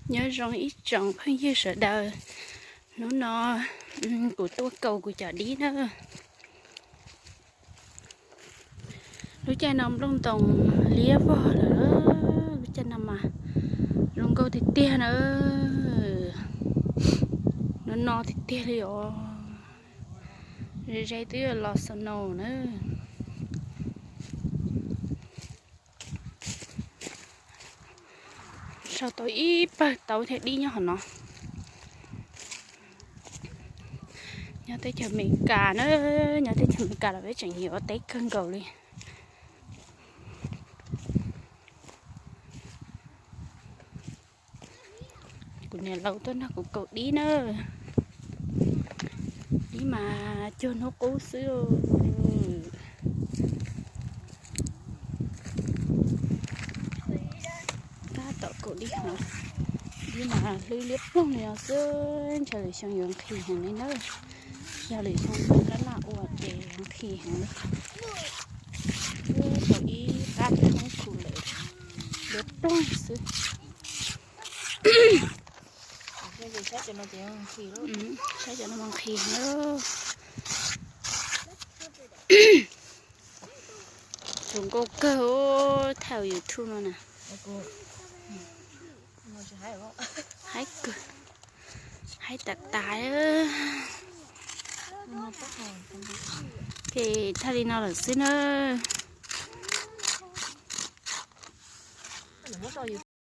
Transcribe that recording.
Nyob zoo ib tsoom phooj ywg sawv daws, hnub no kuv tuaj kaus kuv cov dib na. Lub caij no nplooj ntoos liab vog lawm, lub caij no mas zoo nkauj tiag tiag na. No no tiag tiag li os, ze ze twb yuav los snow na. Sau tau ib pawg taub thiab dib nyob hauv no. Nyob teb chaws Amelikas na, nyob teb chaws Amelikas los peb tseem yuav teb kawg nkaus li. Kuv niam laus tuaj nrog kuv kaus dib na, dib mas cuag hnub qub xwb. Tab tom kaus dib hov, dib mas hlwb liab ploog li no xwb, ntshe lwm xyoo yuav nqhis heev li na. Yog lwm xyoo kab laj ua ces yuav nqhis heev li. Tau ib qab thoob khu lawm, liab ploog xwb. Saib cov no mas nqhis na. Zoo nkauj kawg, thaij YouTube no na. Haib kawg, haib tas tas. Ces thaij li no lawm xwb na.